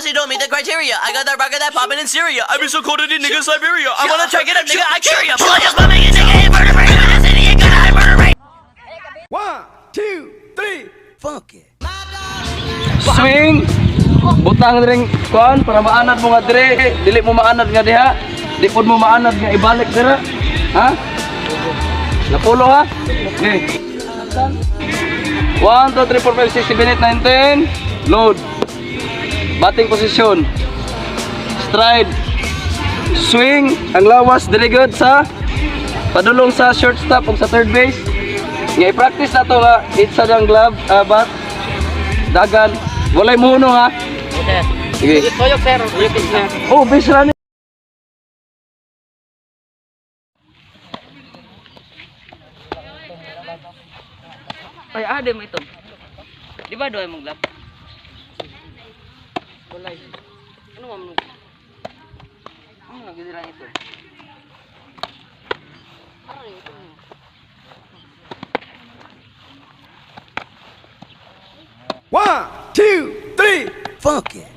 She don't meet the criteria. I got that rocket that poppin' in Syria. I been so cold in nigga Siberia. I wanna check it up, nigga. I carry ya. Blood just bumming a nigga invertebrate. In the city, you gonna murder rate. One, two, three. Fuck it. Swing. Butang ring kuan para maanad mo nga dire, dili mo maanad nga diha. Di pod mo maanad nga ibalik dira. Ha? Napulo ha? Okay. 1, 2, 3, 4, 5, 6, 7, 8, 9, 10. Load. Batting position. Stride. Swing. Ang lawas dili good sa padulong sa shortstop ug sa third base. Nga i-practice na to nga hit sa diyang glove, bat. Dagan. Walay muno ha. Okay. Sige. Toyok, sir. Sir. Oh, base running. Ay, ade mo ito. Di ba doy mong glove? Walay. Ano mo? Ano lagi dira ito? One, two, three. Fuck it.